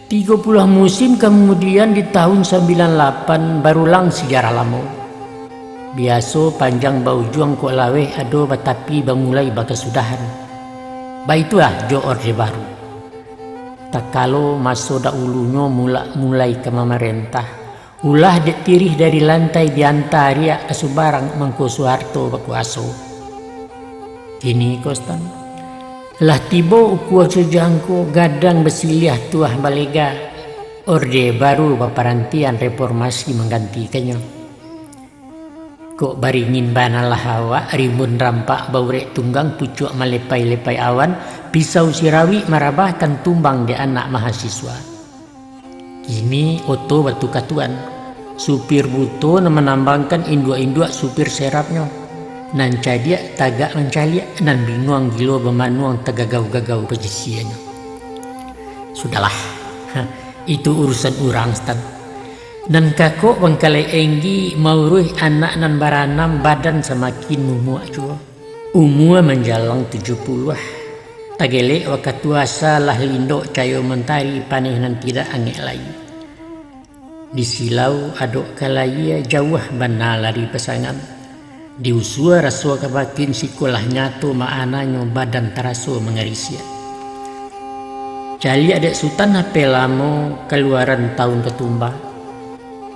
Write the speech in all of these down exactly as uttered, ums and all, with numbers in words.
Tigo puluah musim kamudian, di tahun sambilan lapan, barulang sijarah lamo. Biaso panjang baujuang, kok laweh ado batapi, bamulai bakasudahan. Baitulah jo Orde Baru. Takalo maso daulunyo mulak mulai ka mamarentah, ulah dek tirih dari lantai, dianta ariak ka subarang, mangko Suharto bakuaso. Kini ko, Stan, lah tibo ukua sajangko, gadang basiliah, tuah balega, Orde Baru baparantian, reformasi manggantikannyo. Kok baringin bana lah awak, rimbun rampak baurek tunggang, pucuak malepai-lepai awan, pisau sirawik marabah, kan tumbang dek anak mahasiswa. Kini oto batuka tuan. Supir buto nan manambangkan, induak-induak supir serapnyo. Nan cadiak tagak mancaliak, nan binguang gilo bamanuang, tagagau-gagau pajisianyo. Sudahlah, itu urusan urang, Stan. Nan kakok bangkalai Enggi mauruih anak nan baranam, badan samakin mumuak juo. Umua manjalang tujuah puluah. Tagelek wakatu asa, lah lindok cayo mantari, paneh nan tidak angek lai. Di silau adok ka layie, jauah bana lari pasangan. Diusua raso ka batin, siko lah nyato maananyo, badan taraso mangarisiak. Caliak dek Sutan hape lamo, kaluaran taun katumba.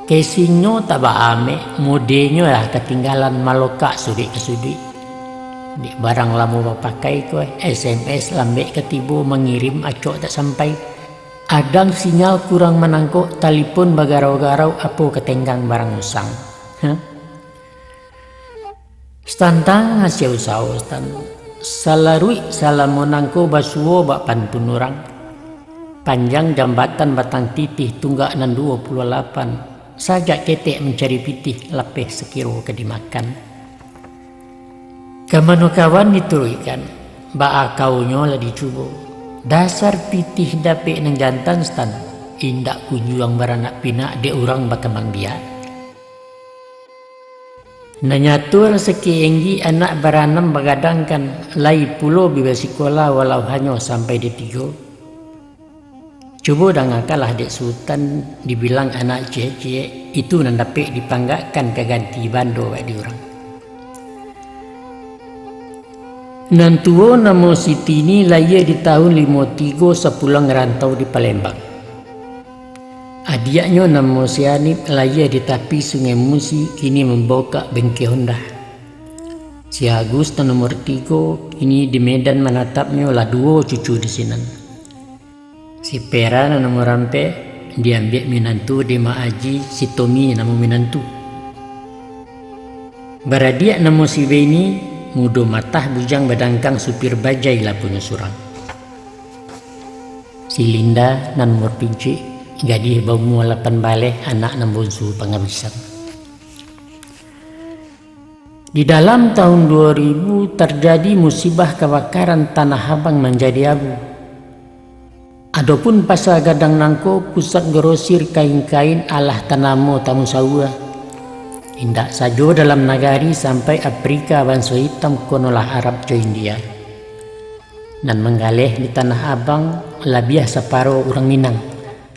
Kesingnyo tabaa amek, modenyo lah katinggalan, malokak suduik ka suduik. Dek barang lamo bapakai ko, S M S lambek ka tibo, mangirim acok tak sampai. Adang sinyal kurang manangkok, talipon bagarau-garau, apo ka tenggang barang usang. Huh? Satantang hasia usaho, Stan. Salaruik salamo nangko basuo bak pantun urang. Panjang jambatan batang titih, tunggak nan duo puluah lapan. Sajak ketek mancari pitih, lapeh sakiro ka dimakan. Ka mano kawan dituruikkan, baa kaunyo lah dicubo. Dasar pitih dapek nan jantan, Stan, indak kunjuang baranak pinak dek urang bakambang biak. Nan nyato rasaki Enggi, anak baranam bagadangkan, lai pulo bi basikola walau hanyo sampai D tigo. Cubo dangakanlah dek Sutan, dibilang anak ciek-ciek, itu nan dapek dipanggakkan ka ganti bando bak di urang. Nan tuo namo si Tini, layie di tahun limo tigo, sapulang rantau di Palembang. Adiaknyo namo si Anip, layie di tapi Sungai Musi, kini mambokak bengke Honda. Si Agus nan nomor tigo, kini di Medan manatapnyo, lah duo cucu di sinan. Si Pera nan nomor ampek, diambiak minantu dek Mak Aji, si Tomi namo minantu. Baradiak namo si Beni, mudo matah bujang badangkang, supir bajai lapunyo surang. Si Linda nan nomor pincik, gadih baumua lapan baleh, anak nan bonsu pangabisan. Di dalam tahun duo ribu tarjadi musibah kabakaran Tanah Abang manjadi abu. Adopun pasa gadang nangko pusat grosir kain-kain, alah tanamo tamusawua. Indak sajo dalam nagari, sampai Afrika banso itam, konolah Arab jo India. Nan manggaleh di Tanah Abang labiah saparo urang Minang.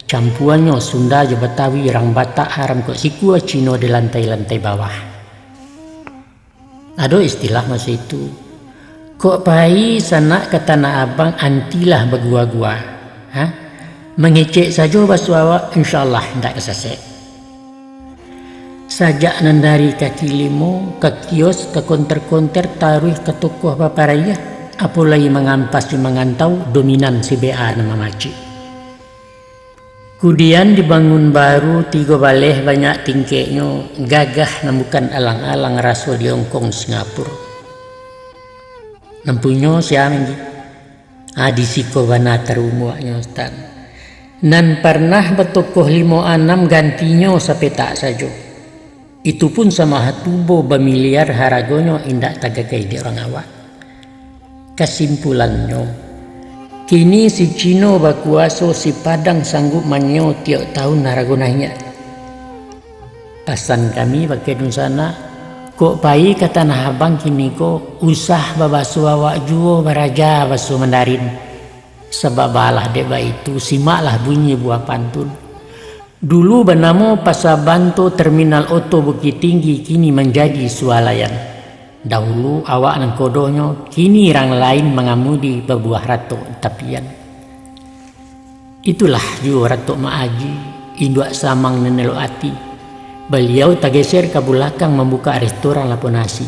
Campuannyo Sunda jo Batawi, urang Batak haram kok sikua, Cino di lantai-lantai bawah. Ado istilah maso itu, kok pai sanak ka Tanah Abang, antilah bagua-gua. Ha? Mangecek sajo baso awak, insya Allah indak ka sasek. Sajak nan dari kaki limo, ka kios, ka konter-konter, taruih ka toko baparaiah, apo lai mangampas jo mangantau, dominan si B A nan mamacik. Kudian dibangun baru, tigo baleh banyak tingkeknyo, gagah nan bukan alang-alang, raso di Hongkong, Singapura. Nan punyo sia Manggi? Ah, di siko bana tarunguaknyo, Tan. Nan parnah batokoh limo anam gantinyo sapetak sajo. Itu pun samaha tubo bamiliar haragonyo indak tagagai dek urang awak. Kasimpulannyo, kini si Cino bakuaso, si Padang sanggup manyeo tiok tahun harago naiak. Pasan kami bakeh dunsanak, kok pai ka Tanah Abang kini ko, usah babaso awak juo baraja baso Mandarin. Sabab balah dek baitu, simaklah bunyi buah pantun. Dulu banamo Pasa Banto, Terminal Oto Bukittinggi, kini manjadi sualayan. Dahulu awak nangkodohnyo, kini rang lain mangamudi babuah ratok di tapian. Itulah juo ratok Mak Aji, induak samang nan elok ati. Baliau tageser ka bulakang mambukak restoran Lapo Nasi.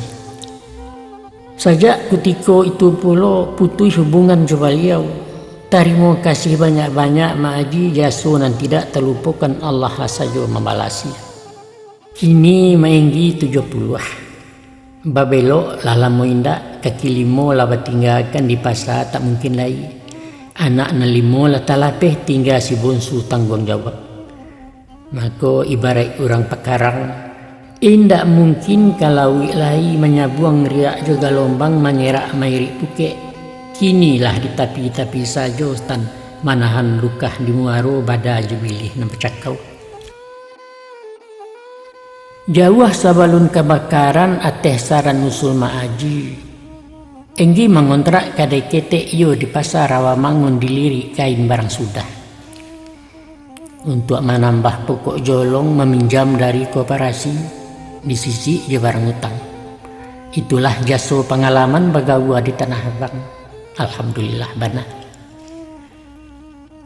Sajak kutiko itu pulo putuih hubungan jo baliau. Tarimo kasih banyak-banyak, Mak Aji, jaso nan tidak talupokan, Allah lah sajo mambalasi. Kini mainggi tujuah puluah. Babelok lah lamo indak, kaki limo lah batinggakan di pasa tak mungkin lai. Anak nan limo lah talapeh, tingga si bonsu tangguang jawab. Mako, ibaraik urang pakarang, indak mungkin ka lauik lai manyabuang riak jo galombang manyerak mairik pukek. Kini lah di tapi-tapi sajo, Tan, manahan lukah di muaro, bada jo bilih nan bacakau. Jauah sabalun kabakaran ateh saran usul Mak Aji, Enggi mangontrak kadai ketek iyo di Pasa Rawamangun, dilirik kain barang sudah. Untuak manambah pokok jolong maminjam dari koperasi, disisik jo barang utang. Itulah jaso pangalaman bagaua di Tanah Abang. Alhamdulillah bana.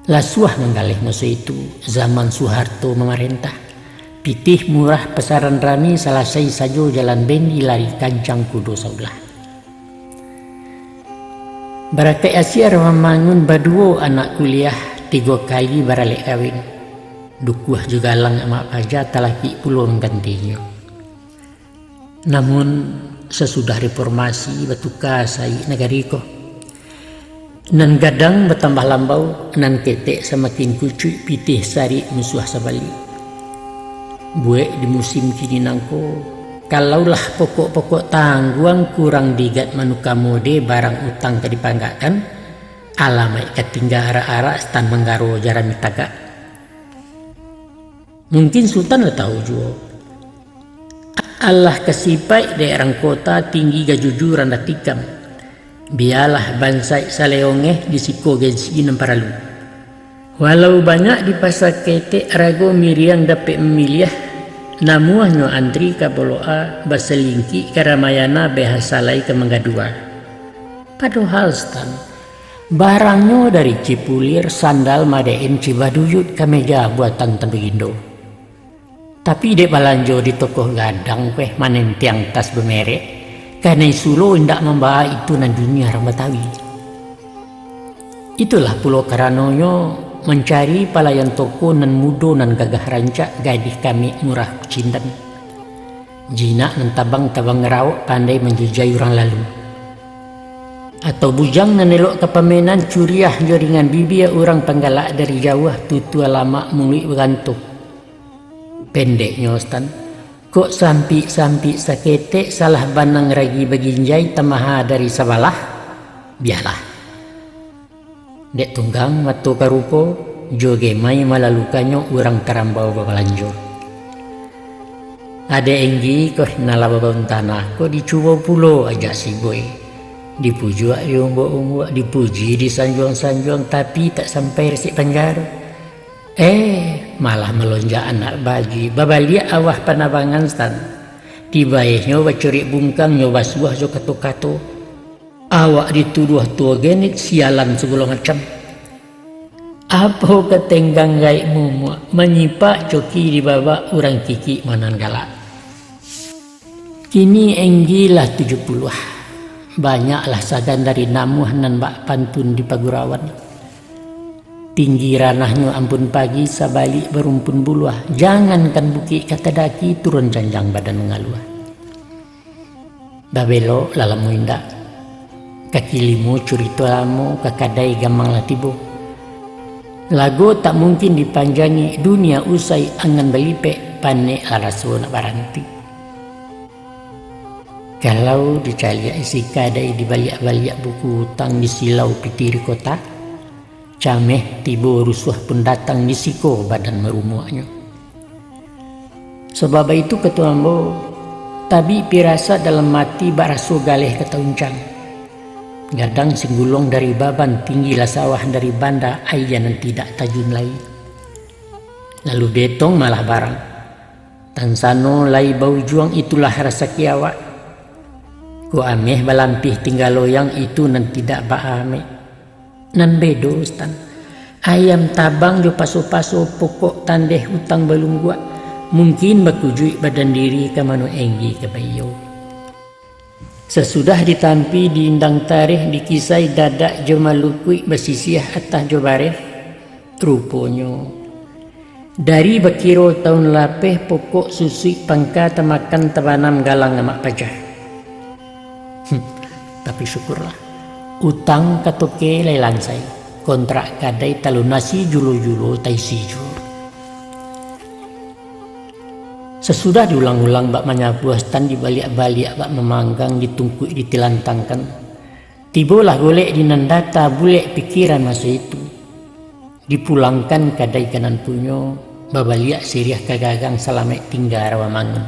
Lasuah manggaleh maso itu, zaman Suharto mamarentah. Pitih murah pasaran rami, salasai sajo jalan bendi, lari kancang kudo saulah. Barakaik asia Rawamangun, baduo anak kuliah, tigo kali baralek kawin. Dukuah jo galang amak paja, talakik pulo manggantinyo. Namun, sasudah reformasi batuka saik nagari ko. Nan gadang batambah lambau, nan ketek samakin kucuik, pitih sarik musuah sabalik. Buek di musim kini nangko, kalaulah pokok-pokok tangguang, kurang digat manuka mode, barang utang ka dipanggakkan, alamaik ka tingga arak-arak, Tan, manggaro jarami tagak. Mungkin Sutan lah tahu juo. Alah ka sipaik dek rang kota, tinggi gajuju randah tikam. Bialah bansaik saleongeh, di siko gengsi nan paralu. Walau banyak di pasa ketek, rago miriang dapek mamiliah, namuahnyo antri ka Boloa, basalingkik ka Ramayana, bahasalai ka Manggadua. Padohal, Sutan, barangnyo dari Cipulir, sandal Made in Cibaduyut, kameja buatan Tan Bagindo. Tapi dek balanjo di toko gadang, kueh manentiang tas bamerek, kanai sulo indak mambaa itu nan dunia rang Batawi. Itulah pulo karanonyo mancari palayan toko nan mudo, nan gagah rancak, gadih kamik murah kucindan. Jinak nan tabang-tabang raok, pandai manjujai urang lalu. Atau bujang nan elok ka pamenan, curiah jo ringan bibia, urang panggalak dari jauah, tutua lamak muluik baganto. Pendeknyo, Sutan, kok sampik-sampik saketek, salah banang ragi baginjai, tamaha dari sabalah, bialah. Dek tunggang mato ka rupo, jo gemai malalukannyo, urang karambau babalanjo. Adek Enggi ko nan lah babaun tanah ko, dicubo pulo ajak si Boy. Dipujuak diumbuak-umbuak, dipuji disanjuang-sanjuang, tapi tak sampai resik panjaro. Eh, malah malonjak anak baji, babaliak awah panabangan, Sutan. Tibaehnyo bacurik bungkang, nyo basuah jo kato-kato. Awak dituduah tuo genit, sialan sagalo macam. Apo ka tenggang gaek mumuak, manyipak coki di babak, urang kikik manan galak. Kini Enggi lah tujuah puluah. Banyaklah sagan dari namuah nan bak pantun di pagurauan. Tinggi ranahnyo ampun pagi, sabalik barumpun buluah. Jangankan bukik ka tadaki, turun janjang badan mangaluah. Babelok lah lamo indak. Kaki limo curito lamo, ka kadai gamang lah tibo. Lago tak mungkin dipanjangi, dunia usai angan balipek, panek lah raso nak baranti. Kalau dicaliak isi kadai, dibaliak-baliak buku utang, disilau pitih di kota, cameh tibo rusuah pun datang, disiko badan marumuaknyo. Sabab baitu kato ambo, tabik pirasat dalam ati bak raso galeh ka tauncang. Gadang singguluang dari Baban, tinggilah sawah dari Banda, aia nan tidak tajun lai. Lalu betong malah barang. Tansano lai baujuang, itulah rasaki awak. Kok ameh balampih tingga loyang, itu nan tidak baamek. Nan bedo, Sutan. Ayam tabang jo paso-paso, pokok tandeh utang balungguak. Mungkin bakujuik badan diri, ka mano enggi ka baiyo. Sasudah ditampi, diindang tareh, dikisai dadak jo malukuik, basisiah atah jo bareh. Ruponyo, dari bakiro taun lapeh, pokok susuik pangka, tamakan tabanam galang amak pajah. Hmm, tapi syukurlah, utang ka toke lai lansai, kontrak kadai talunasi, julo-julo taisi juo. Sasudah diulang-ulang bak manyabuah, Sutan, dibaliak-baliak bak mamanggang, ditungkuik ditilantangkan, tibolah golek di nan data, bulek pikiran maso itu. Dipulangkan kadai ka nan punyo, babaliak siriah ka gagang, salamaik tingga Rawamangun.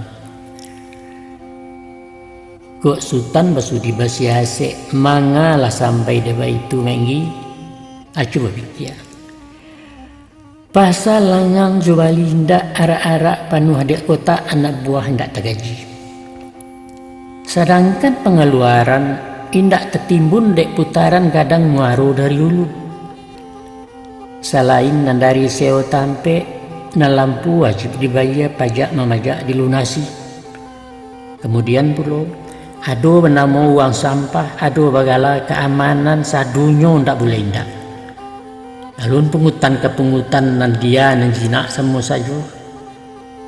Kok Sutan basudi basiasek, mangalah sampai dek baitu, Menggi? Acu bapikia. Pasa langang jo bali indak, arak-arak panuah dek kotak, anak buah indak tagaji. Sadangkan pangaluaran indak tatimbun dek putaran gadang muaro dari ulu. Salain nan dari sewa tampek, nan lampu wajib dibayia, pajak mamajak dilunasi. Kamudian pulo, ado banamo uang sampah, ado bagala kaamanan, sadonyo ndak buliah indak. Alun pungutan ka pungutan, nan dia nan jinak samo sajo.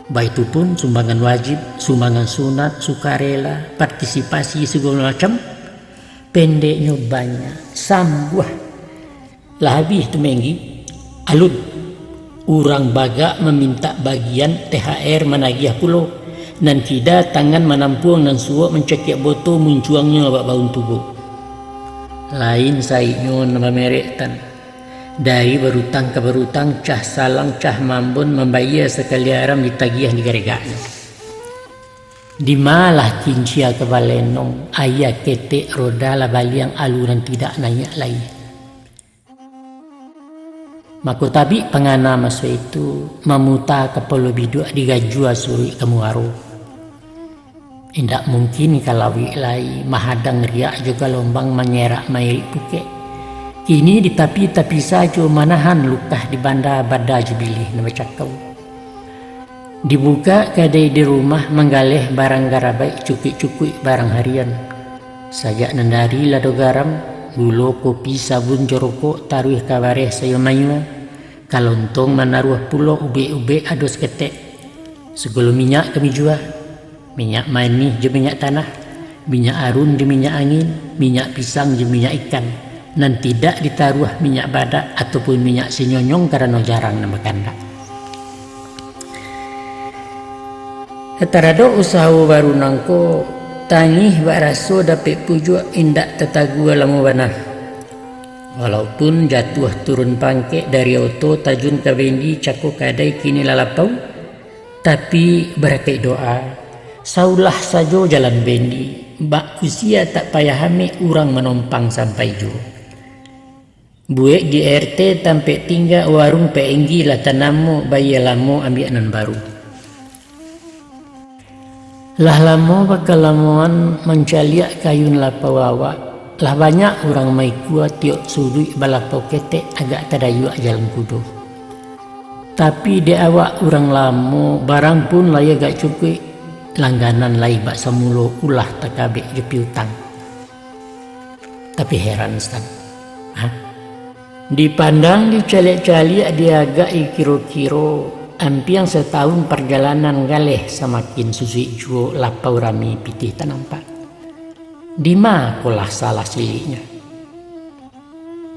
Baitu pun sumbangan wajib, sumbangan sunat, sukarela, partisipasi sagalo macam, pendeknyo banyak, sambuah. Lah abih tu, Menggi? Alun. Urang bagak mamintak bagian, T H R managiah pulo. Nan kida tangan manampuang, nan suok mancakiak boto, muncuangnyo bak baun tubo. Lain saiknyo nan bamerek, Tan. Dari barutang ka barutang, cah salang, cah mambon, mambayia sakali aram, ditagiah digaregaknyo. Dimalah kincia ka balenong, aia ketek, roda lah baliang, alu nan tidak naiak lai. Mako tabik pangana maso itu, mamuta kapalo biduak, digajua suruik ka muaro. Indak mungkin ka lauik lai, mahadang riak jo galombang, manyerak mairik pukek. Kini di tapi-tapi sajo, manahan lukah di banda, bada jo bilih nan bacakau. Dibukak kadai di rumah, manggaleh barang garabaik, cukuik-cukuik barang harian. Sajak nan dari lado garam, gulo, kopi, sabun jo rokok, taruih ka bareh sayo mayua, ka lontong manaruah pulo, ubek-ubek ado saketek. Sagalo minyak kami jua, minyak manih jo minyak tanah, minyak arun jo minyak angin, minyak pisang jo minyak ikan, nan tidak ditaruah minyak badak ataupun minyak sinyonyong karano jarang nan bakandak. Taradok usaho baru nangko, tangih bak raso dapek pujuak, indak tatagua lamo bana. Walaupun jatuah turun pangkek, dari oto tajun ka bendi, cako kadai kini lah lapau, tapi barakaik doa, saulah sajo jalan bendi, bak kusia tak payah amek, urang manompang sampai juo. Buek di R T tampek tingga, warung P N G lah tanamo, bayia lamo ambiak nan baru. Lah lamo bakalamoan mancaliak kayun lapau awak, lah banyak urang maikua, tiok suduik balapau ketek, agak tadayuak jalan kudo. Tapi dek awak urang lamo, barang pun lai agak cukuik, langganan lai bak samulo, ulah takabek jo piutang. Tapi heran, Ustaz. Ha? Dipandang, dicaliak-caliak, diagak-i kiro-kiro, ampiang satahun parjalanan, galeh samakin susuik juo, lapau rami pitih tak nampak. Dima kolah salah siliknyo?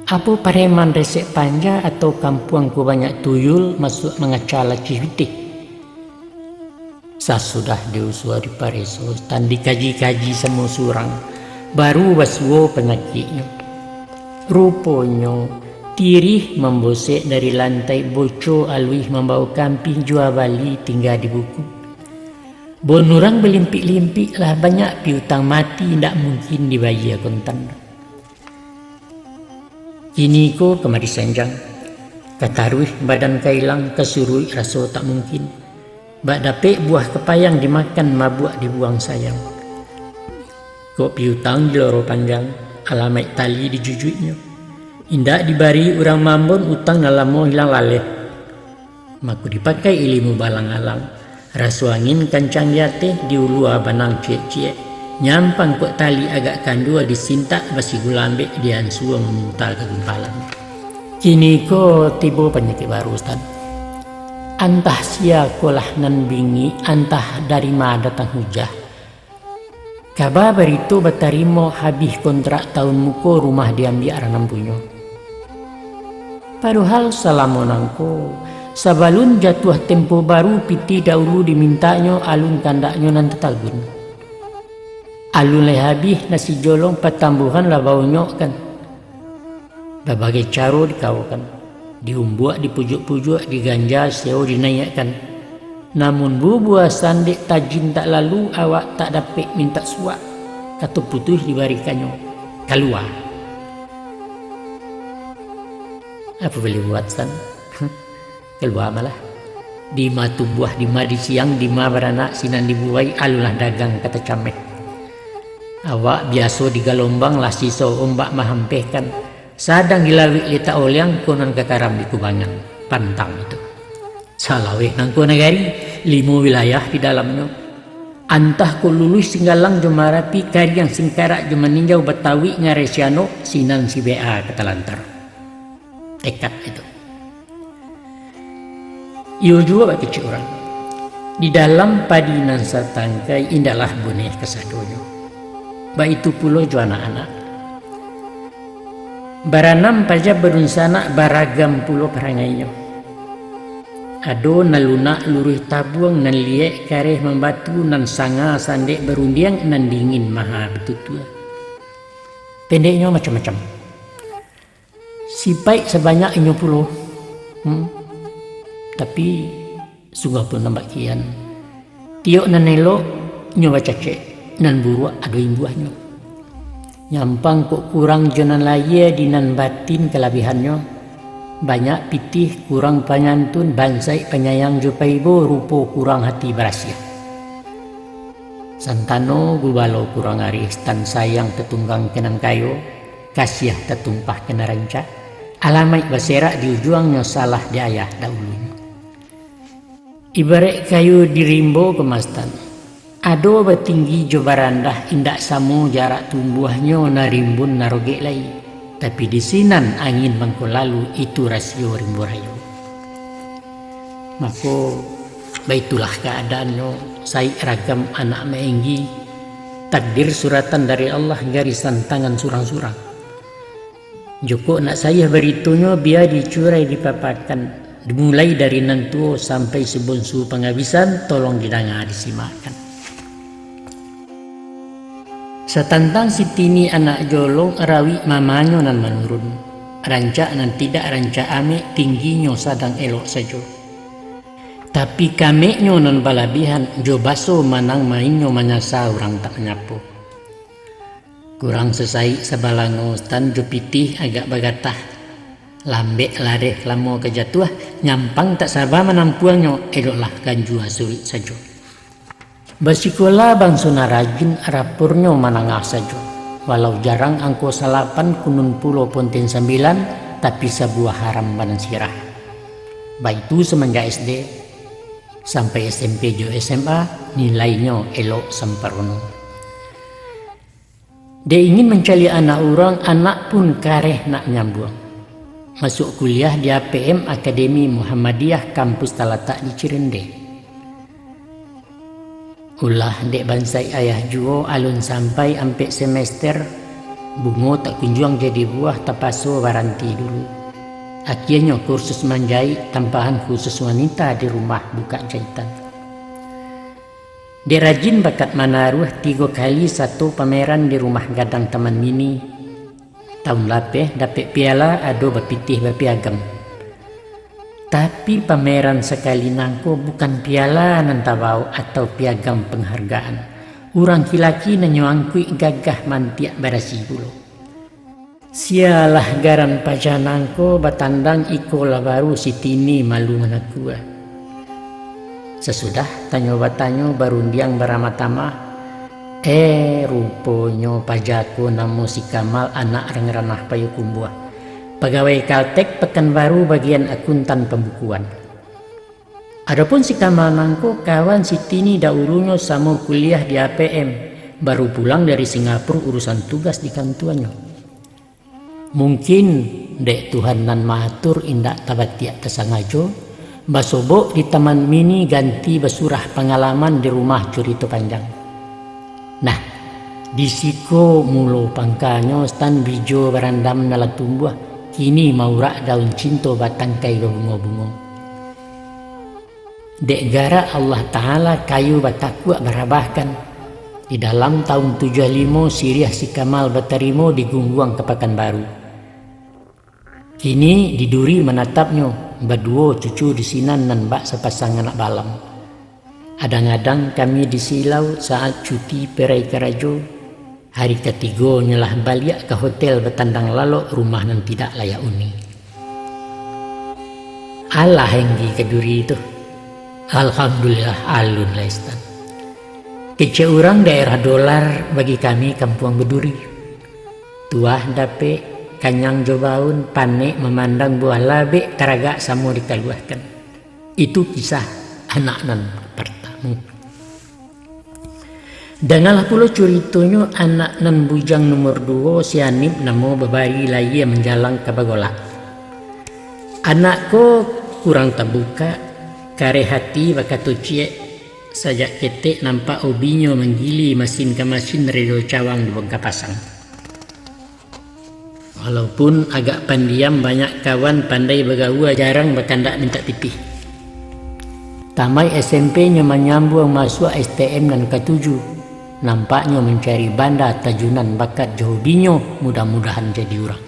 Apo pareman resek panja atau kampuang ko banyak tuyul masuak mangaca lacih pitih? Sasudah diusua dipareso, tan dikaji-kaji samo surang, baru basuo panyakiknyo. Ruponyo, tirih mambosek dari lantai, boco aluih mambawo kampih, jua bali tingga di buku. Bon urang balimpik-limpik, lah banyak piutang, mati indak mungkin dibayia kontan. Kini ko kamari sanjang, ka taruih badan ka ilang, ka suruik raso tak mungkin. Bak dapek buah kapayang dimakan, mabuak dibuang sayang. Kok piutang di loro panjang, alamaik tali dijujuiknyo. Indak dibari urang mambon, utang nan lamo hilang laleh. Mako dipakai ilimu balang-alang, raso angin kancang di ateh, di ulua banang ciek-ciek, nyampang kok tali agak kandua, disintak basi gulambek, diansua mamunta ka gumpalan. Kini ko tibo panyakik baru, Ustaz. Antah sia ko lah nan bingik, antah dari ma datang hujah. Kaba barito batarimo, habih kontrak taun muko, rumah diambiak ranam punyo. Padohal salamo nangko, sabalun jatuah tempo baru, pitih daulu dimintaknyo, alun kandaknyo nan tatagun. Alun lai habih nasi jolong, patambuhan lah baonyokkan. Babagai caro dikawokan, diumbuak, dipujuak-pujuak, diganja, seo dinaiakkan. Namun bubuasan dek tajin tak lalu, awak tak dapek mintak suak, kato putuih dibarikannyo, kalua. Apo buliah buat, San? Kalua malah. Dima tumbuah, dima disiang, dima baranak, sinan dibuwai, alunlah dagang ka tacameh. Awak biaso di galombang, lah siso ombak mahampehkan. Sadang di lauik letak oliang, ko nan ka karam di kubangan. Pantang itu. Salaweh nangko nagari, limo wilayah di dalamnyo. Antah ko Luluih Singgalang jo Marapi, Kariang Singkarak jo Maninjau, Batauik Ngarai Sianok, sinan si B A ka talantar. Tekad itu. Iyo juo bak kecek urang, di dalam padi nan satangkai, indaklah buneh kasadonyo. Baitu pulo jo anak-anak. Baranam paja badunsanak, baragam pulo parangainyo. Ado nan lunak luruih tabuang, nan liek kareh mambatu, nan sanga sandek barundiang, nan dingin maha batutua. Pendeknyo macam-macam. Sipaik sabanyak inyo pulo. Hmm. Tapi, sungguah pun lambat kian. Tiok nan elok, inyo bacacek, nan buruak ado imbuahnyo. Nyampang kok kurang jo nan layie, di nan batin kalabihannyo. Banyak pitih, kurang panyantun, bansaik panyayang jo paibo, rupo kurang hati barasiah. Santano gubalo kurang arih, tan sayang tatunggang ka nan kayo, kasiah tatumpah ka nan rancak, alamaik baserak di ujuangnyo, salah di ayah daulunyo. Ibaraik kayu di rimbo kemasan, ado batinggi jo barandah, indak samo jarak tumbuahnyo, nan rimbun nan rogek lai, tapi di sinan angin mangko lalu, itu rasio rimbo rayo. Mako, baitulah kaadaannyo, saik ragam anak maenggi, takdir suratan dari Allah, garisan tangan surang-surang. Jokok nak sayah baritonyo, bia dicurai dipapakan, dimulai dari nan tuo sampai si bonsu pangabisan, tolong didanga disimakkan. Satantang Siti ni anak jolong, rawik mamanyo nan manurun. Rancak nan tidak rancak amek, tingginyo sadang elok sajo. Tapi kameknyo nan balabihan, jo baso manang mainnyo, manyasa urang tak manyapo. Kurang sasaik sabalango, tan jo pitih agak bagatah. Lambek lareh lamo ka jatuah, nyampang tak saba manampuangnyo, eloklah ganjua suruik sajo. Basikola banso nan rajin, rapurnyo manangah sajo. Walau jarang angko salapan, kunun pulo ponten sambilan, tapi sabuah haram banan sirah. Baitu samanjak S D, sampai S M P jo S M A, nilainyo elok samparono. Dek ingin mancaliak anak urang, anak pun kareh nak nyambuang. Masuak kuliah di A P M, Akademi Muhammadiyah, kampus talatak di Cirende. Ulah dek bansaik ayah juo, alun sampai ampek semester, bungo tak kunjuang jadi buah, tapaso baranti dulu. Akienyo kursus manjaik, tampahan khusus wanita di rumah bukak jaitan. Dek rajin bakat manaruah, tigo kali sato pameran di rumah gadang Taman Mini. Taun lapeh dapek piala, ado bapitih bapiagam. Tapi pameran sakali nangko bukan piala nan tabao atau piagam panghargaan. Urang kilaki nan nyo angkuik gagah mantiak barasi pulo. Sialah garan paja nangko batandang, iko lah baru si Tini malu manakua. Sasudah tanyo batanyo, barundiang baramah tamah, eh, ruponyo paja ko namo si Kamal, anak rang Ranah Payokumbuah, pagawai Kaltek Pekanbaru, bagian akuntan pambukuan. Adopun si Kamal nangko kawan si Tini daulunyo samo kuliah di A P M, baru pulang dari Singapura urusan tugas di kantuanyo. Mungkin dek Tuhan nan maatur, indak tabatiak tasangajo, basobok di Taman Mini ganti basurah pangalaman di rumah curito panjang. Nah, di siko mulo pangkanyo, stan bijo barandam nan lah tumbuah, kini maurak daun cinto, batangkai babungo-bungo. Dek garak Allah Ta'ala, kayo batakuak barabahkan. Di dalam taun tujuah limo, siriah si Kamal batarimo di Gungguang ka Pakanbaru. Kini di Duri manatapnyo, baduo cucu di sinan nan bak sapasang anak balam. Adang-adang kami di Silau saat cuti perai karajo, hari katigonyo lah baliak ka hotel batandang lalok, rumah nan tidak layak uni. Alah Enggi ka Duri tu. Alhamdulillah, alun lah Istan. Kecek urang daerah dolar, bagi kami kampuang baduri. Tuah dapek, kanyang jo baun, panek mamandang buah labek taragak samo dikaluahkan. Itu kisah anak nan partamo. Dangalah pulo curitonyo anak nan bujang nomor duo, si Hanif namo babari, layie manjalang ka bagolak. Anak ko kurang tabukak, kareh ati bakato ciek, sajak ketek nampak obinyo manggili masin ka masin, redo cawang dibongka pasang. Walaupun agak pandiam, banyak kawan, pandai bagaua, jarang bakandak mintak pitih. Tamaik S M P nyo manyambuang masuak S T M nan katuju. Nampaknyo mancari banda tajunan bakat jo hobinyo, mudah-mudahan jadi urang.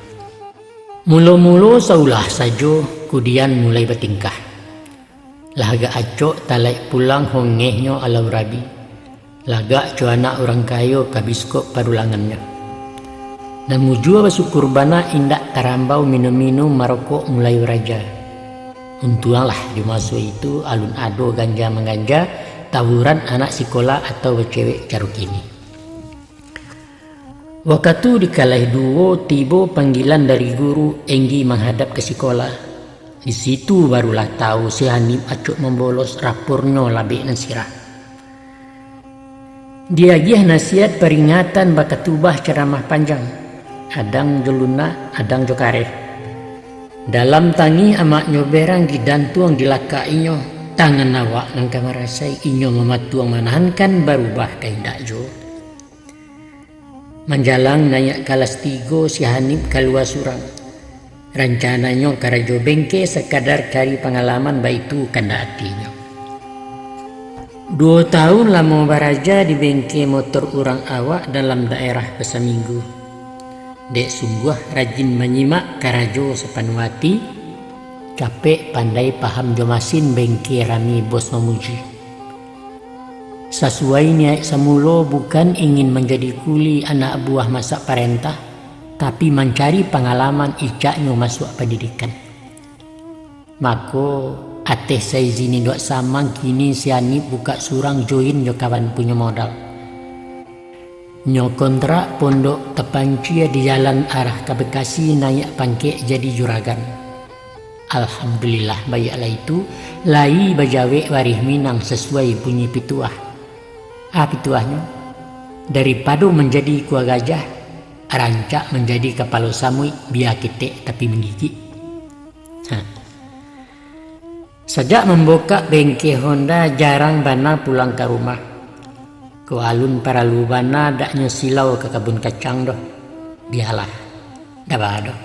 Mulo-mulo saulah sajo, kudian mulai batingkah. Lah agak acok, talaik pulang hongehnyo alau rabi. Lagak co anak urang kayo ka biskop parulangannyo. Nan mujua basyukur bana, indak tarambau minum-minum, marokok mulai baraja. Untuanglah di maso itu alun ado ganja-mangganja, tawuran anak sikola atau bacewek caro kini. Wakatu di kaleh duo, tibo panggilan dari guru, Enggi manghadap ka sikola. Di situ barulah tahu si Hanif acok mambolos, rapornyo labek nan sirah. Diagiah nasihat paringatan, bakatubah caramah panjang, adang jo lunak, adang jo kareh. Dalam tangih amaknyo berang, didantuang dilakak inyo, tangan awak nan ka marasai, inyo mamatuang manahankan, barubah kaindak juo. Manjalang naiak kalas tigo, si Hanif kalua surang. Rancananyo karajo bengke, sakadar cari pangalaman, baitu kandak atinyo. Duo taun lamo baraja di bengke motor urang awak dalam daerah Pasaminggu. Dek sungguah rajin manyimak karajo sapanuah ati, capek pandai paham jo masin, bengke rami bos mamuji. Sasuai niaik samulo, bukan ingin manjadi kuli, anak buah masak parentah, tapi mancari pangalaman, icaknyo masuak pandidikan. Mako, ateh saizin induak samang, kini si Hanif bukak surang, join jo kawan punyo modal. Nyo kontrak pondok tapancia di jalan arah ka Bekasi, naiak pangkek jadi juragan. Alhamdulillah, baiaklah itu, lai bajawek warih Minang sasuai bunyi pituah. Ah, pituahnyo, daripado manjadi ikua gajah, rancak manjadi kapalo samuik, bia ketek tapi manggigik. Ha. Sajak mambukak bengke Honda, jarang bana pulang ka rumah. Ko alun paralu bana, daknyo silau ka kabun kacang doh. Bialah, daba doh.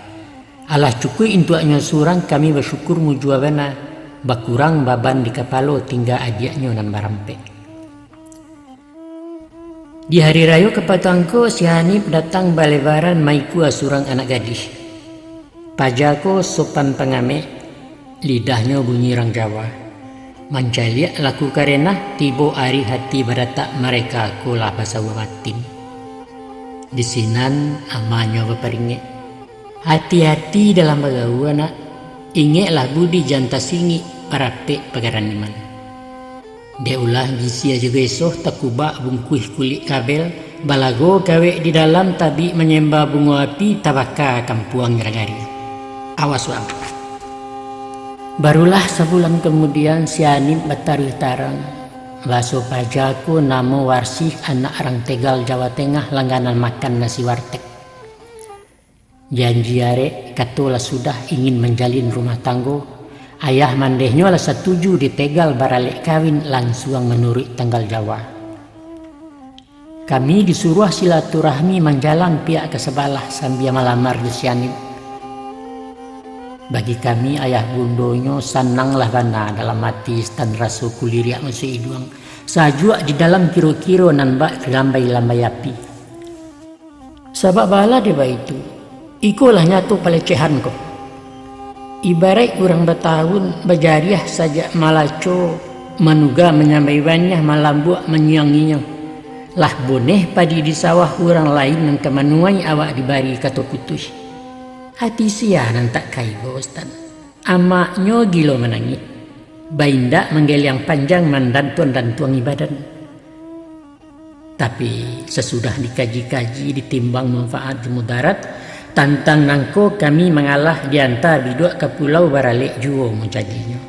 Alah cukuik untuaknyo surang, kami basyukur mujua bana, bakurang baban di kapalo tingga adiaknyo nan barampek. Di hari rayo kapatang ko, si Hanif datang balebaran maikua surang anak gadih. Paja ko sopan pangamek, lidahnyo bunyi rang Jawa. Mancaliak laku karenah, tibo ari hati badatak, mareka ko lah basauah batin. Di sinan amanyo baparingek, "Hati-hati dalam bagaua, nak. Ingeklah budi, jan tasingik, parapek pagaraneman." Dek ulah gisia jo gesoh, takubak bungkuih kulik kabel, balago kawek di dalam, tabik manyemba bungo api, tabaka kampuang nagari. Awas, Wang. Barulah sabulan kamudian, si Hanif bataruih tarang. Baso paja ko namo Warsih, anak rang Tegal, Jawa Tengah, langganan makan nasi warteg. Janji arek, kato lah sudah, ingin manjalin rumah tanggo, ayah mandehnyo lah satuju di Tegal baralek kawin, lansuang manuruik tanggal Jawa. Kami disuruah silaturahmi manjalang pihak ka sabalah sambia malamar jo si Hanif. Bagi kami, ayah bundonyo sananglah bana dalam ati, stan raso kuliriak masuak iduang, sajuak di dalam kiro-kiro nan bak dilambai-lambai api. Sabab baa dek baitu, ikolah nyato palecehan ko. Ibaraik urang batahun, bajariah sajak malaco, manuga manyambai baniah, malambuak manyianginyo. Lah boneh padi di sawah, urang lain nan ka manuai, awak dibari kato putuih. Ati sia nan tak ka ibo, Ustaz? Amaknyo gilo manangih, baindak manggeliang panjang, mandantuang-dantuangi badan. Tapi, sasudah dikaji-kaji, ditimbang manfaat jo mudarat, tantang nangko kami mangalah, dianta biduak ka pulau, baralek juo manjadinyo.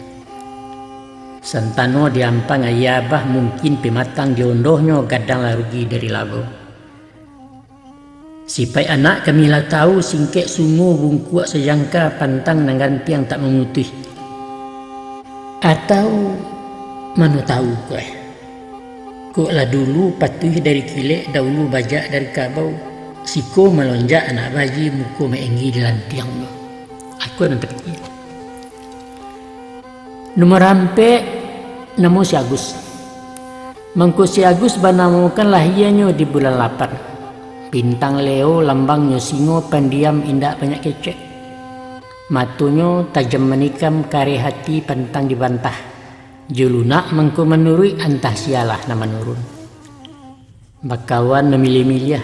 Santano diampang aia abah, mungkin pimatang diondohnyo, gadang lah rugi dari labo. Sipaik anak kami lah tahu, singkek sungo bungkuak sajangka, pantang nan gantiang tak mamutuih. Atau mano tahu ko eh? Kok lah dulu patuih dari kilek, daulu bajak dari kabau, siko malonjak anak baji, muko maenggi di lantiangnyo. Aku nan tapikia. Nomor ampek, namo si Agus. Mangko si Agus banamokan lahianyo di bulan lapan. Bintang Leo, lambangnyo singo, pandiam, indak banyak kecek. Matonyo tajam manikam, kareh ati, pantang dibantah. Jo lunak mangko manuruik, antah sialah nan manurun. Bakawan mamiliah-miliah,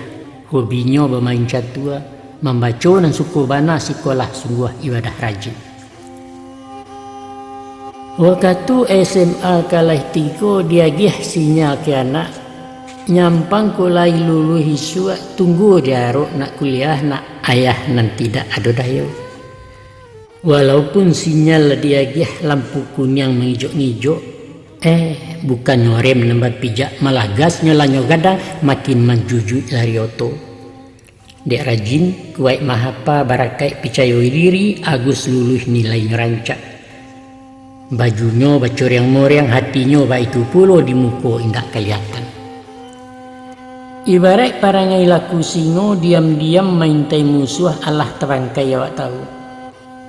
hobinyo bamain catua, mambaco nan suko bana, sikolah sungguah ibadah rajin. Wakatu S M A kalaih tigo diagiah sinyal ka anak, nyampang ko lai luluih isuak, tunggu di arok nak kuliah, nak ayah nan tidak ado dayo. Walaupun sinyal lah diagiah, lampu kuniang mangijok-ngijok, eh, bukannyo rem nan bapijak, malah gasnyo lah nyo gadang, makin manjujuik lari oto. Dek rajin, kuaik mahapa, barakaik picayo diri, Agus luluih nilainyo rancak. Bajunyo bacoriang-moriang, hatinyo baitu pulo, di muko indak kaliatan. Ibaraik parangai laku singo, diam-diam maintai musuah, alah tabangkai awak tahu.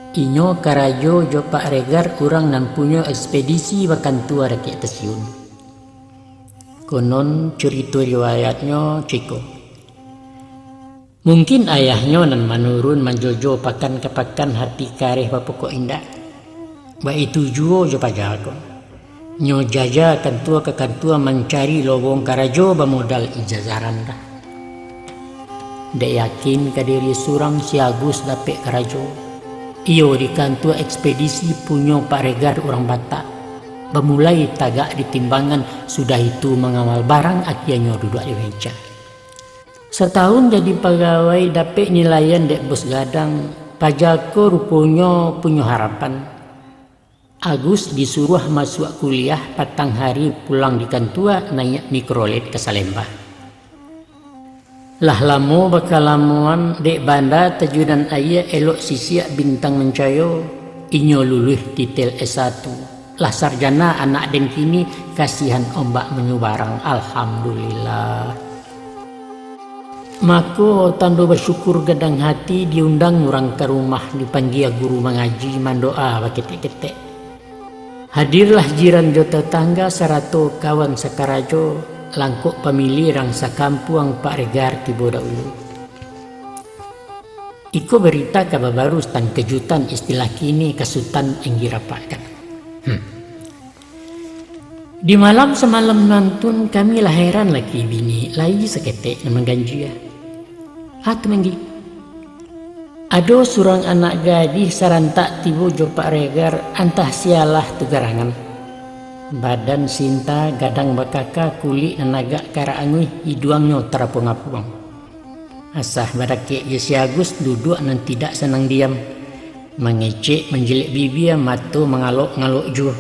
Inyo karajo jo Pak Regar, urang nan punyo ekspedisi bakantua dakek stasiun. Konon curito riwayatnyo ciko. Mungkin ayahnyo nan manurun manjojo pakan ka pakan, hati kareh bapokok indak. Baitu juo jo paja ko. Nyo jaja kantua ka kantua mancari lowong karajo bamodal ijazah randah. Dek yakin ka diri surang, si Agus dapek karajo. Iyo di kantua ekspedisi punyo Pak Regar urang Batak. Bamulai tagak di timbangan, sudah itu mangawal barang, akianyo duduak di meja. Satahun jadi pagawai, dapek nilaian dek bos gadang, paja ko ruponyo punyo harapan. Agus disuruah masuak kuliah, patang hari pulang di kantua, naiak mikrolet ka Salembah. Lah lamo bakalamoan, dek banda tajunan aia, elok sisiak bintang mancayo, inyo luluih titel S satu. Lah sarjana anak den kini, kasihan ombak manyubarang, alhamdulillah. Mako, tando basyukur gadang hati, diundang urang ka rumah, dipanggia guru mangaji, mandoa baketek-ketek. Hadirlah jiran jo tatangga, sarato kawan sakarajo, langkok pamilih rang sakampuang, Pak Regar tibo dahulu. Iko barita ka babaru, Sutan, kejutan, istilah kini ka Sutan Anggi rapakkan. Hmm. Di malam samalam nantun, kami lah heran laki bini, lai saketek nan mangganjia. Ah, tu manggi. Ado surang anak gadih sarantak tibo jo Pak Regar, antah sialah tu garangan. Badan sinta, gadang bakaka, kulik nan agak karak anguih, iduangnyo tarapuang-apuang. Asah badakek jo si Agus, duduak nan tidak sanang diam. Mangecek, manjilek bibia, mato mangalok-ngalok juo.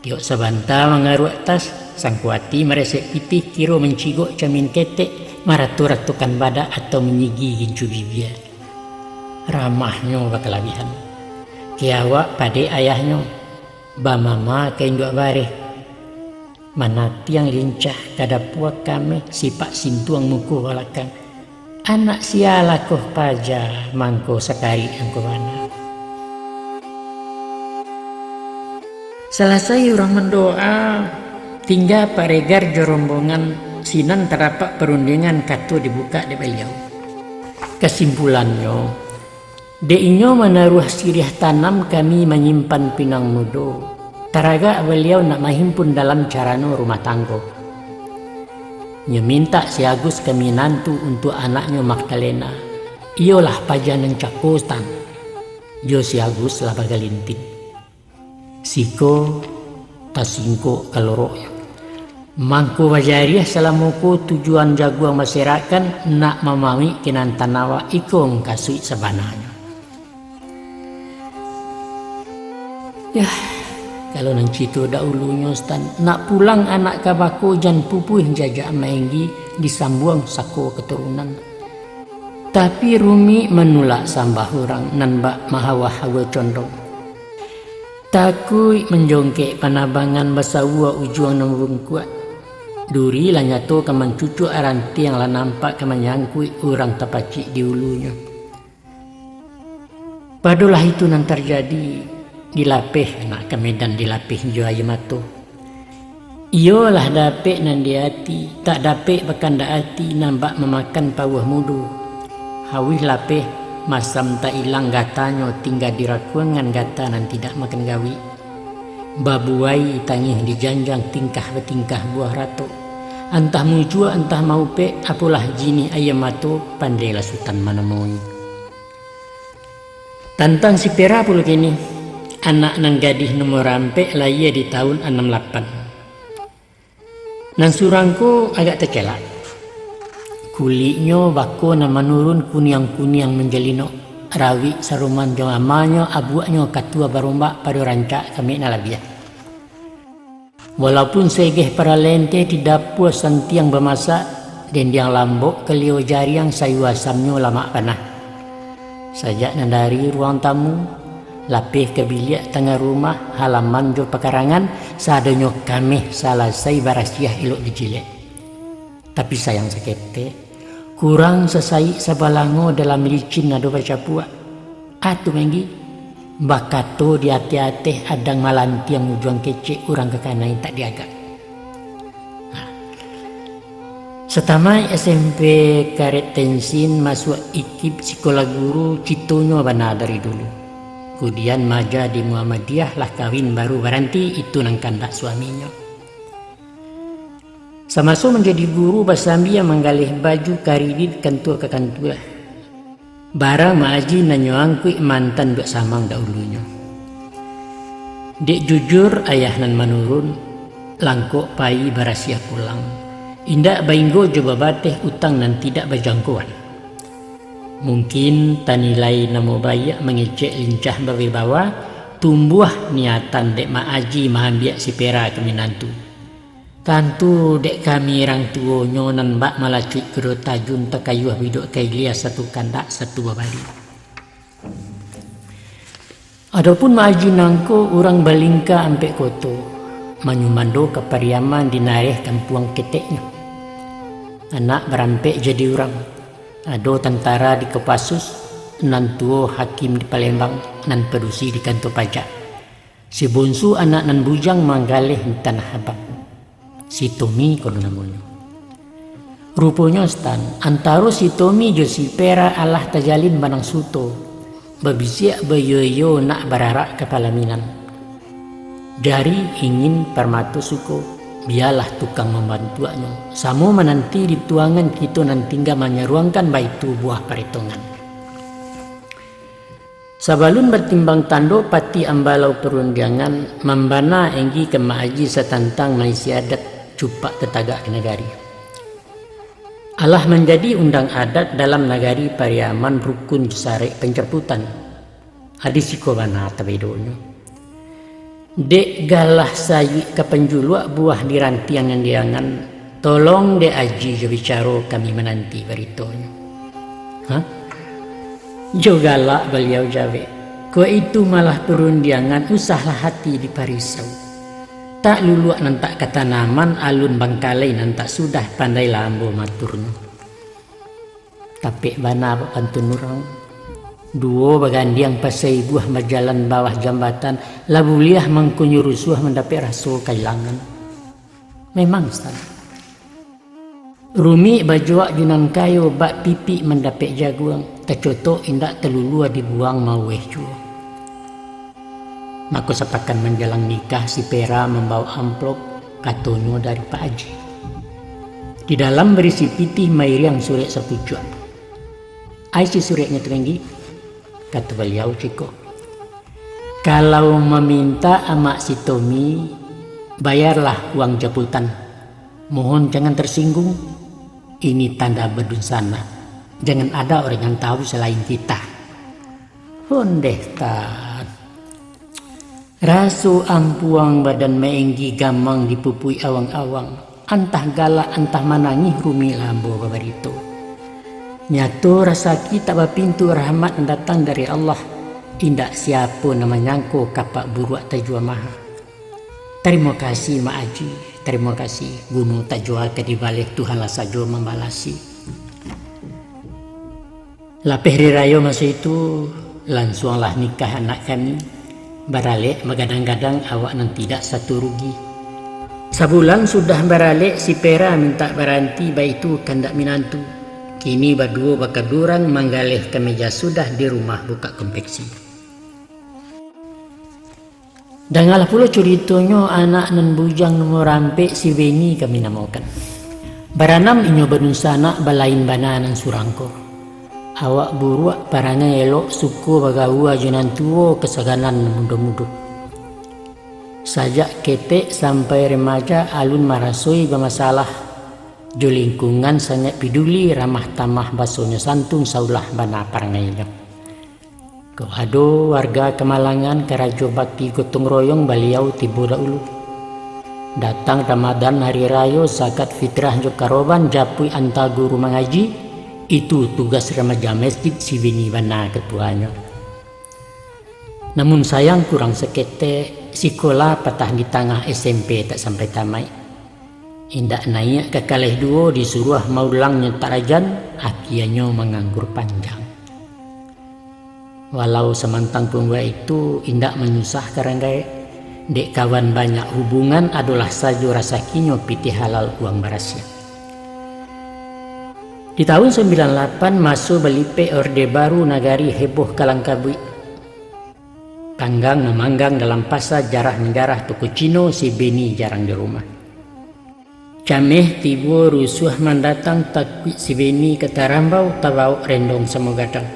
Tiok sabanta mangaruak tas, sangko ati maresek pitih, kiro mancigok camin ketek, marato-ratokan badak atau manyigi gincu bibia. Ramahnyo bakalabihan. Kiawak padek ayahnyo, bamama ka induak bareh. Manatiang lincah ka dapua kameh, sipak sintuang muko balakang. Anak sialah koh paja, mangko sakarik angko bana. Salasai urang mandoa, tingga Pak Regar jo rombongan, sinan tadapat parundiangan, kato dibukak dek baliau. Kasimpulannyo, dek inyo manaruah siriah tanam, kami manyimpan pinang mudo. Taragak baliau nak mahimpun dalam carano rumah tanggo. Nyo mintak si Agus ka minantu untuak anaknyo Magdalena. Iyolah paja nan cako, Sutan. Jo si Agus lah bagalintin. Siko tasingkok kaloroknyo. Mangko bajariah salamo ko, tujuan jaguang baserakan, nak mamamik kinan tanawak, iko mukasuik sabananyo. Yah, kalau nan cito dahulunyo, Sutan, nak pulang anak ka bako, jan pupuih jajak mainggi, disambuang sako katurunan. Tapi rumik manulak sambah urang, nan bak mahawa-hawa condong. Takuik manjongkek panabangan, basawua ujuang nan bungkuak. Duri lah nyato ka mancucuak, rantiang lah nampak ka manyangkuik, urang tapacik di ulunyo. Padolah itu nan tarjadi, dilapeh nak ka medan, dilapeh jo aia mato. Iyolah dapek nan di ati, tak dapek bakandak ati, nan bak mamakan pauah mudo. Hawih lapeh, masam tak ilang gatanyo, tingga di rakuangan gata nan tidak makan gawik. Babuai tangih di janjang, tingkah batingkah buah ratok. Antah mujuak, antah maupek, apolah jinih aia mato, pandailah Sutan manamoi. Tantang si Pera pulo kini, anak nan gadih nomor ampek, lahia di taun anam lapan. Nan surang ko agak tacelak. Kuliknyo bako nan manurun, kuniang-kuniang manjalinok, rawik saroman jo amanyo, abuaknyo katua barombak, pado rancak kamek nan labiah. Walaupun segeh paralente di dapua santiang bamasak, dendiang lambok kalio jariang, sayua asamnyo lamak panah. Sajak nan dari ruang tamu, lapeh ka biliak tangah rumah, halaman jo pakarangan, sadonyo kameh salasai barasiah elok dijilek. Tapi sayang saketek, kurang sasaik sabalango, dalam licin ado bacapuak. Atu manggi, bakato di ateh-ateh, adang malantiang ujuang kecek, urang ka kanai tak diagak. Nah. Satamaik S M P Karet Tensin, masuak ikib sikola guru, citonyo bana dari dulu. Kudian maja di Muhammadiyah, lah kawin baru baranti, itu nan kandak suaminyo. Samaso manjadi guru, basambia manggaleh baju, karidit kantua ka kantua. Barang maaji nan nyo angkuik, mantan duak samang dahulunyo. Dek jujur ayah nan manurun, langkok payi barasiah pulang. Indak bainggo jo babateh, utang nan tidak bajangkoan. Mungkin tanilai namo baiak, mangecek lincah bawibawa, tumbuah niatan dek Mak Aji maambiak si Pera ka minantu. Tantu dek kami rang tuonyo nan bak malacuik kudo tajun, takayuah bidok ka ilia, satu kandak satu babali. Adopun Mak Aji nangko urang Balingka Ampek Koto, manyumando ka Pariaman di Nareh Kampuang Keteknyo. Anak barampek jadi urang, ado tantara di Kopassus, nan tuo hakim di Palembang, nan padusi di kantua pajak. Si bunsu anak nan bujang manggaleh di Tanah Abang. Si Tomi kono namonyo. Ruponyo, Stan, antaro si Tomi jo si Pera alah tajalin banang suto, babisiak baiyo-iyo nak bararak ka palaminan. Jari ingin parmato suko, bialah tukang mambantuaknyo, samo mananti di tuangan kito nan tingga manyaruangkan baitu buah paretongan. Sabalun batimbang tando, Patih Ambalau Parundiangan mambana inggi ka Mak Aji satantang maisi adat cupak tatagak di nagari. Alah manjadi undang adat dalam nagari Pariaman rukun jo sarek panjaputan. Adi siko bana tabedonyo. Dek galah sayuik ka panjuluak buah di rantiang nan diangan, tolong dek Aji jo bicaro kami mananti baritonyo. Hah? Jo galak baliau jawek, kok itu malah parundiangan, usahlah hati diparisau. Tak luluak nan tak katanaman, alun bangkalai nan tak sudah, pandailah ambo maaturnyo. Tapek bana bak pantun urang. Duo bagandiang pasai buah bajalan bawah jambatan, lah buliah mangkonyo rusuah mandapek raso kailangan. Memang, Stan. Rumik bajuak jo nan kayo, bak pipik mandapek jaguang, tacotok indak talulua dibuang maueh juo. Mako sapakan manjalang nikah, si Pera mambawok amplop, katonyo dari Pak Aji. Di dalam barisi pitih mairiang surek sapucuak. Ai si sureknyo tu, Manggi? Kato baliau ciko. Kalau mamintak amak si Tomi, bayarlah uang japutan. Mohon jangan tersinggung. Ini tanda badunsanak. Jangan ada orang yang tahu selain kita. Ondeh, Tan. Raso ampuang badan maenggi gamang dipupuik awang-awang. Antah galak, antah manangih, rumiklah ambo babarito. Nyato rasaki tak bapintu, rahmat nan datang dari Allah. Indak siapo nan manyangko kapak buruak tajua maha. Tarimo kasih, Mak Aji. Tarimo kasih. Guno tajua ka dibaleh, Tuhanlah sajo mambalasi. Lapeh ari rayo maso itu, lansuanglah nikah anak kami. Baralek bagadang-gadang, awak nan tidak satu rugi. Sabulan sudah baralek, si Pera mintak baranti, baitu kandak minantu. Kini baduo bakadurang, manggaleh kameja sudah, di rumah buka konveksi. Dangalah pulo curitonyo, anak nan bujang nomor ampek, si Beni kami namokan. Baranam inyo badunsanak, balain bana nan surang ko. Awak buruak, parangai elok, suko bagaua jo nan tuo, kasaganan nan mudo-mudo. Sajak ketek sampai remaja, alun marasoi bamasalah. Jo lingkungan sangaik piduli, ramah tamah basonyo, santun saulah bana parangainyo. Kok ado warga kamalangan karajo bakti gotong royong, baliau tibo dahulu. Datang Ramadan hari rayo, zakat fitrah jo karoban, japuik anta guru mangaji, itu tugas remaja masjid, si Beni bana katuanyo. Namun sayang kurang saketek, sikola patah di tangah, S M P tak sampai tamaik. Indak naiak ka kaleh duo, disuruah maulang nyo tak rajan, akianyo manganggur panjang. Walau samantang pun baitu, indak manyusahkan rang gaek, dek kawan banyak hubungan, adolah sajo rasakinyo, pitih halal uang barasiah. Di tahun sambilan lapan, maso balipek Orde Baru, nagari heboh kalangkabuik. Panggang mamanggang dalam pasa, jarah manjarah toko Cino, si Beni jarang di rumah. Cameh tibo, rusuah mandatang, takuik si Beni ka tarambau, tabawok rendong samo gadang.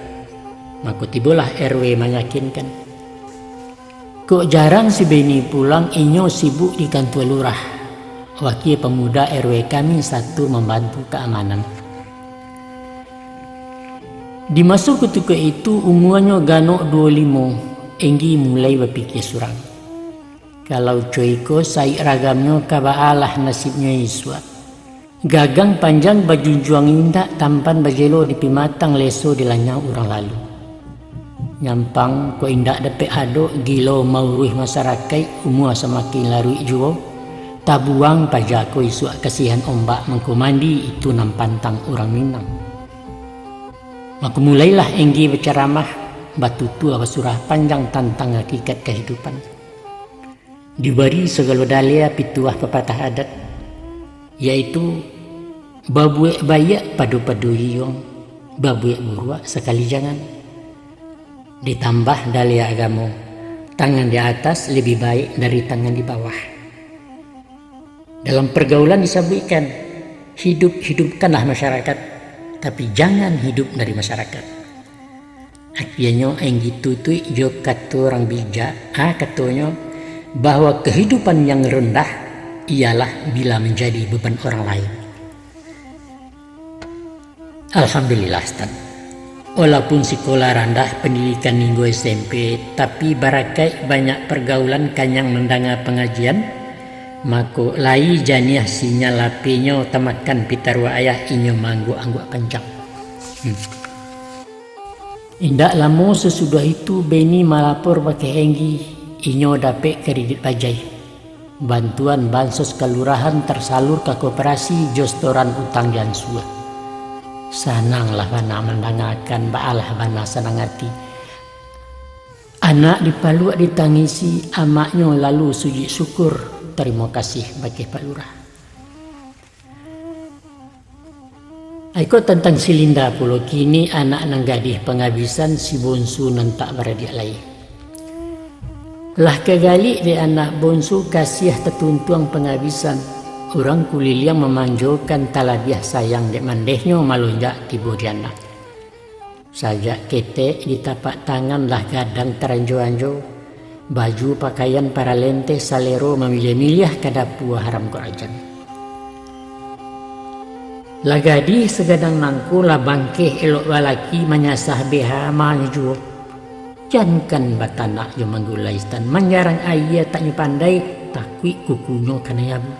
Mako tibolah R W manyakinkan. Kok jarang si Beni pulang, inyo sibuk di kantua lurah. Wakia pamuda R W kami satu mambantu kaamanan. Di maso kutiko itu, umuanyo ganok duo limo, enggi mulai bapikia surang. Kalau co iko saik ragamnyo, ka baalah nasibnyo isuak. Gagang panjang bajunjuang indak, tampan bajelo di pimatang, leso di lanyau urang lalu. Nyampang ko indak dapek adok, gilo mauruih masarakaik, umua samakin laruik juo. Tabuang paja ko isuak kasihan ombak mangko mandi, itu nan pantang urang Minang. Mako mulailah Enggi bacaramah, batutua basurah panjang tantang hakikat kahidupan. Dibari sagalo dalia pituah papatah adat, yaitu, babuek baiak pado-pado iyuang, babuek buruak sakali jangan. Ditambah dalia agamo, tangan di atas labiah baik dari tangan di bawah. Dalam pergaulan disabuikkan, hidup-hidupkanlah masyarakat, tapi jangan hidup dari masyarakat. Akianyo Enggi tutuik jo kato urang bijak, a, katonyo, bahwa kehidupan yang rendah ialah bila menjadi beban orang lain. Alhamdulillah, Stan. Walaupun sikolah randah, pandidikan ninggo S M P, tapi barakaik banyak pergaulan kanyang mandanga pangajian, mako lai janiah sinyal H P-nyo tamakan pitaruah ayah inyo maangguak-angguak panjang. Hmm. Indak lamo sasudah itu, Beni malapor bakeh Enggi, inyo dapek kredit bajai. Bantuan bansos kalurahan tasalur ka koperasi jo setoran utang di ansua. Sananglah bana mandangakan, baalah bana sanang ati. Anak dipaluak ditangisi, amaknyo lalu sujud syukur, tarimo kasih bakeh Pak Lurah. Iko tantang si Linda pulo, kini anak nan gadih pangabisan, si bonsu nan tak baradiak lai. Lah kagalik dek anak bonsu, kasiah tatuntuang pangabisan. Urang kuliliang mamanjokan, talabiah sayang dek mandehnyo malonjak tibo di anak. Sajak ketek di tapak tangan lah gadang taranjo-anjo, baju pakaian paralenteh salero mamiliah-miliah ka dapua haram kok rajan. Lah gadih sagadang mangko lah bangkeh elok balaki manyasah beha manyo juo. Jankan batanak jo manggulai Stan, manjarang aia tak nyo pandai, takuik kukunyo kanai abu.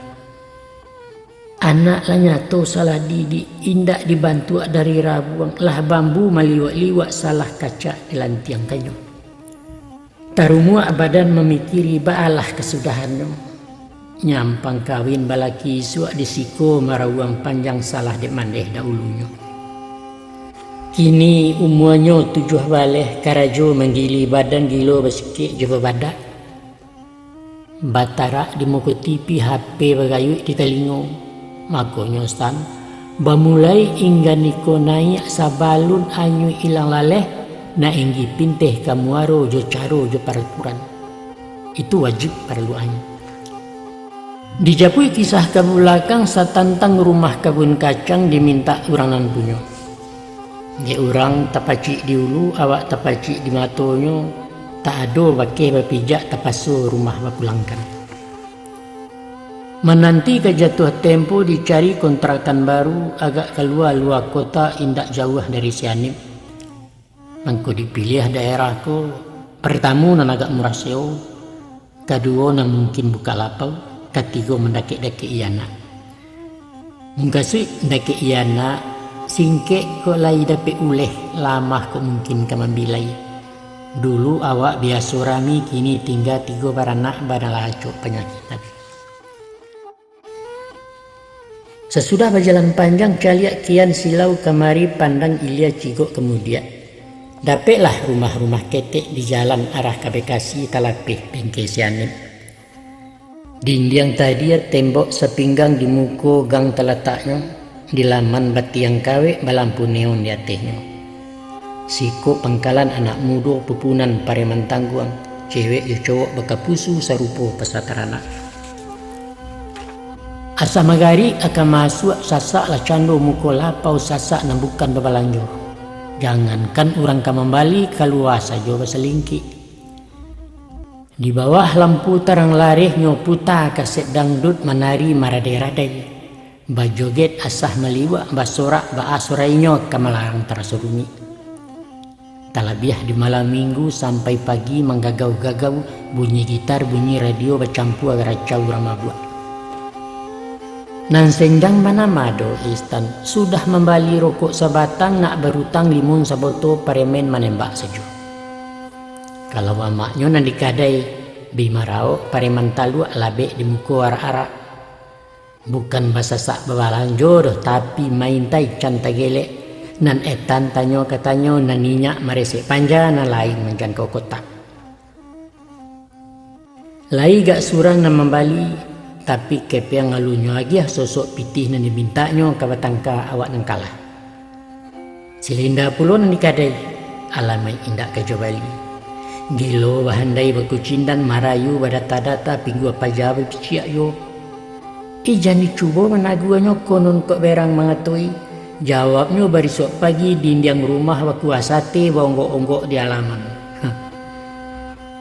Anak lah nyato salah didik, indak dibantuak dari rabuang, lah bambu maliwak-liwak salah kacak di lantiang kanyo. Tarumuak badan mamikiri baalah kasudahannyo. Nyampang kawin balaki isuak di siko marawuang panjang salah dek mandeh dahulunyo. Kini umuanyo tujuah baleh, karajo manggili badan gilo basikek jo babadak. Batarak di muko T V, H P bagayuik di talingo. Makonyo Stan, bamulai inggan iko naiak sabalun anyuik ilang laleh, nak Enggi pinteh ka muaro jo caro jo paraturan. Itu wajib paralu anyuik. Dijapuik kisah ka bulakang satantang rumah kabun kacang dimintak urang nan punyo. Dek urang tapacik di ulu, awak tapacik di matonyo, tak ado bakeh bapijak, tapaso rumah bapulangkan. Mananti ka jatuah tempo dicari kontrakan baru, agak kalua-lua kota, indak jauah dari Sianip. Mangko dipiliah daerah ko, partamo nan agak murah sewo, kaduo nan mungkin buka lapau, katigo mandakek-dakek anak. Mukasuik dakek anak, singkek kok lai dapek uleh, lamah kok mungkin ka mambilai. Dulu awak biaso rami, kini tingga tigo baranak, bana lah acok panyakik tadi. Sasudah bajalan panjang, caliak kian silau kamari, pandang ilia cigok kamudiak. Dapeklah rumah-rumah ketek di jalan arah ka Bekasi, talapeh bengke Sianip. Dindiang tadiak, tembok sapinggang, di muko gang talataknyo, di laman batiang kawek, balampu neon di atehnyo. Siko pangkalan anak mudo pupunan pareman tangguang, cewek jo cowok bakapusu sarupo pasa taranak. Asa magarik akan masuak, sasak lah cando muko lapau, sasak nan bukan babalanjo. Jangankan urang ka mambali, kalua sajo basalingkik. Di bawah lampu tarang larehnyo, puta kasek dangdut, manari maradai-radai. Bajoget asah maliwak, basorak baasorainyo, ka malarang taraso rumik. Talabiah di malam minggu sampai pagi, manggagau-gagau, bunyi gitar, bunyi radio, bacampua garacau urang mabuak. Nan senjang bana mah doh, Istan, sudah mambali rokok sabatang, nak barutang limun saboto, paremen manembak sajo. Kalau amaknyo nan di kadai, bi maraok pareman taluak labek di muko arak-arak. Bukan basasak babalanjo doh, tapi maintai can tagelek. Nan etan tanyo ka tanyo, nan inyak maresek panja, nan lain manjangkau kotak. Lai gak surang nan mambali, tapi kepeang alunyo agiah sosok pitih nan dimintaknyo ka batangka awak nan kalah. Si Linda pulo nan di kadai, alamaik indak ka jo bali. Gilo bahandai bakucindan, marayu badata-data, pinggua paja bapiciak juo. Ih, jan dicubo managuahnyo, konon kok berang mangatoi. Jawabnyo barisuak pagi, dindiang rumah bakuah sate, baonggok-onggok di alaman.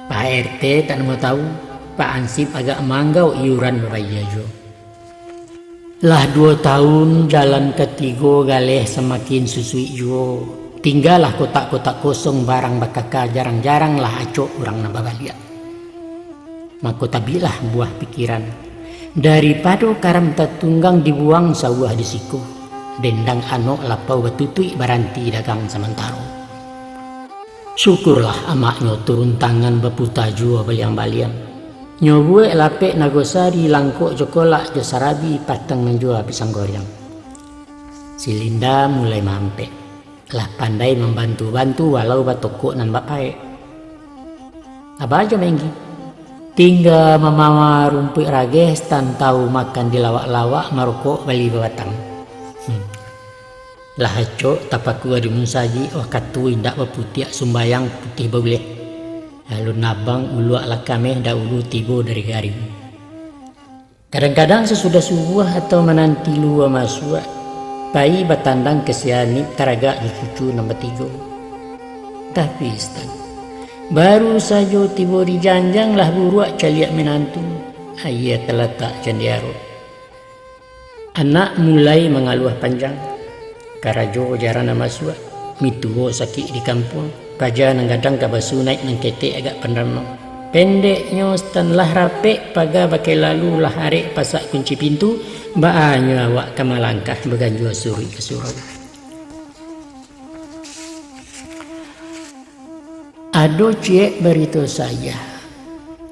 Pak R T tak namuah tahu, Pak Ansip agak manggau iuran babayia juo. Lah duo tahun, jalan katigo galeh samakin susuik juo. Tinggalah kotak-kotak kosong, barang bakaka, jarang-jarang lah acok urang nan babaliak. Mako tabiklah buah pikiran. Daripado karam tatunggang, dibuang sauah di siko. Dendang anok lapau batutuik, baranti dagang samantaro. Syukurlah amaknyo turun tangan, baputa juo baliang-baliang. Nyo buek lapek nagosari, langkok jo kolak jo sarabi, patang nan jua pisang goreng. Si Linda mulai maampek. Lah pandai mambantu-bantu walau batokok nan bapaek. Aba jo mainggi. Tingga mamawa rumpuik rageh, tantau makan di lawak-lawak, marokok bali babatang. Hmm. Lah acok tapakua di musajik, wakatu indak baputiak sumbayang putih bauleh. Alun abang uluak lah kameh, dahulu tibo dari garing. Kadang-kadang sasudah subuah atau mananti luwa masuak, pai batandang ka si Anip taragak jo cucu nan batigo. Tapi, Ustaz, baru sajo tibo di janjang lah buruak caliak minantu, aia talatak jan diarok. Anak mulai mangaluah panjang. Karajo jarang nan masuak, mituo sakik di kampuang, paja nan gadang ka basunaik, nan ketek agak pandamang. Pendeknyo, stan lah rapek, paga pakai lalu, lah arek pasak kunci pintu, baa nyo awak ka malangkah, baganjua suruik ka surau. Ado ciek barito saia.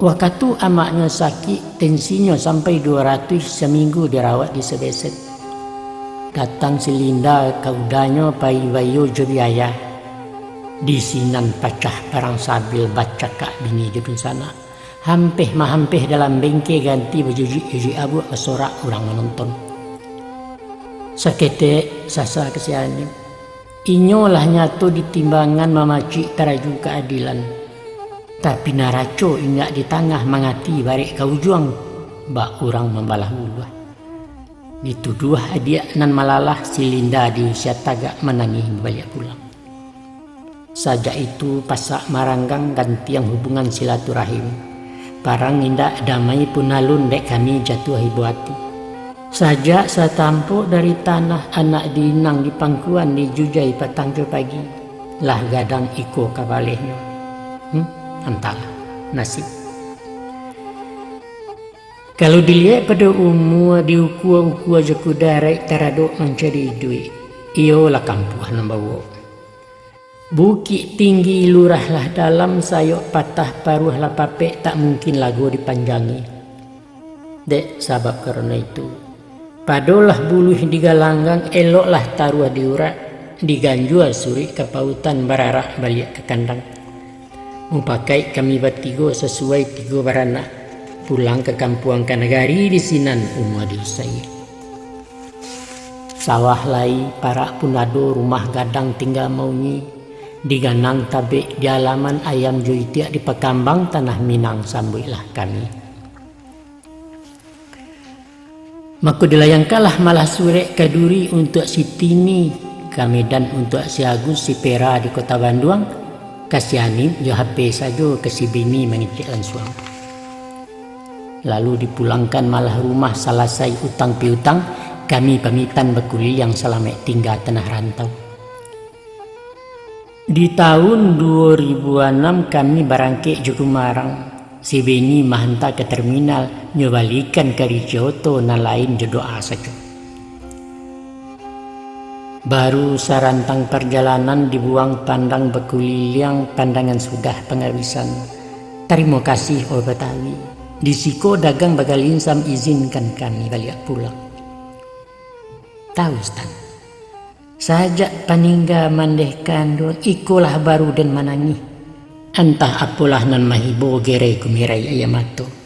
Wakatu amaknyo sakik, tensinyo sampai duo ratuih, saminggu dirawat di Sabeset. Datang si Linda ka udanyo, pai bayo jo biaya. Di sinan pacah parang sambil bacakak bini jo dunsanak. Hampeh-mahampeh dalam bengke, ganti bajujuik-jujuik abuak, basorak urang manonton. Saketek sasa ka si Anip. Inyo lah nyato di timbangan, mamacik taraju kaadilan. Tapi naraco indak di tangah, mangati barek ka ujuang, bak urang mambalah buluah. Dituduah adiak nan malalah, si Linda di usia tagak, manangih babaliak pulang. Sajak itu pasak maranggang, gantiang hubungan silaturahim. Parang indak, damai pun alun, dek kami jatuah ibo ati. Sajak satampok dari tanah, anak diinang di pangkuan, dijujai patang jo pagi, lah gadang iko kapalehnyo. Hmm, antahlah, nasib. Kalau diliek pado umua, diukua-ukua jo kudaraik, taradok mancari iduik, iyo lah kampuah nan bawok. Bukik tinggi, lurah lah dalam, sayok patah, paruah lah papek, tak mungkin lago dipanjangi. Dek sabab karano itu, padolah buluih digalanggang, eloklah taruah diurak, diganjua suruik ka pautan, bararak baliak ka kandang. Mupakaik kami batigo, sasuai tigo baranak, pulang ka kampuang ka nagari, di sinan umua diusai. Sawah lai, parak pun ado, rumah gadang tingga maunyi, diganang tabek di alaman, ayam jo itiak dipakambang, tanah Minang sambuiklah kami. Mako dilayangkanlah malah surek ka Duri untuak si Tini, ka Medan untuak si Agus, si Pera di Kota Banduang, ka si Anip jo H P sajo, ka si Beni mangecek lansuang. Lalu dipulangkan malah rumah, salasai utang piutang, kami pamitan bakuliliang, salamaik tingga tanah rantau. Di taun duo ribu anam kami barangkek jo gumarang, si Beni mahanta ka terminal, nyo balikan karico oto, nan lain jo doa sajo. Baru sarantang parjalanan dibuang pandang bakuliliang, pandangan sudah pangabisan. Tarimo kasih, oh Batawi. Di siko dagang bagalinsam, izinkan kami baliak pulang. Tahu, Sutan, sajak paningga mandeh kanduang, ikolah baru den manangih. Antah apolah nan mahibo gerai kumirai aia mato.